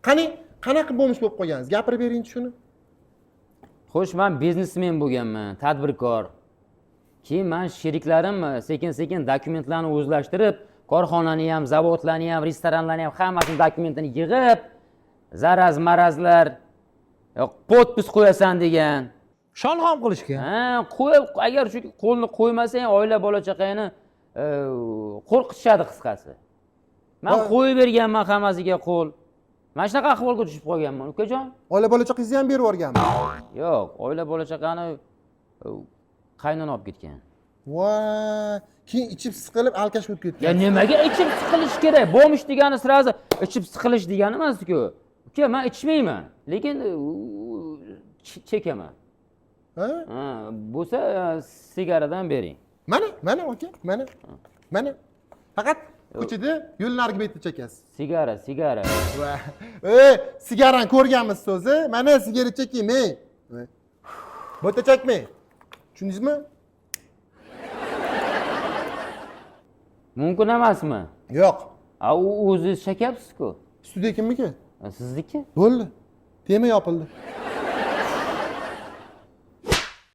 Qani, qanaqa бомж bo'lib qolgansiz? Gapirib beringchi shuni. Xo'sh, man biznesmen bo'lganman, tadbirkor. Keyin man sheriklarim sekin-sekin dokumentlarni o'zlashtirib, korxonani ham, zavodlarni ham, restoranlarni ham hammasini dokumentini yig'ib, zaraz marazlar, podpis qo'yasan degan. Shon ham qilishgan. Ha, qo'yib, agar shu qo'lni qo'ymasang, oila bola chaqangni qo'rqitishadi qisqasi. Man qo'yib berganman hammasiga qo'l. Mana shunaqa ahvolga tushib qolganman, ukajon. Oila bola chaqangizni ham berib yuborganmi? Yo'q, oila bola chaqani qaynona olib ketgan. Voy, keyin ichib siqilib alkash bo'lib ketgan. Ya nimaga ichib siqilish kerak? Бомж degani сразу ichib siqilish degani emas-ku. Uka, men ichmayman, lekin chekaman. Ha? Ha, bo'lsa sigaradan bering. Mana, mana aka, mana. Mana. Faqat ko'chada yo'l narigi betida chekasiz. Sigara, sigara. Ey, sigarani ko'rganmiz so'zi. Mana sigaret cheking, ey. Bo'ta chekmang. Tushundingizmi? Mumkin emasmi? Yo'q. A, u o'zingiz chekyapsiz-ku. Studiya kimniki? Sizniki? Bo'ldi. Tema yopildi.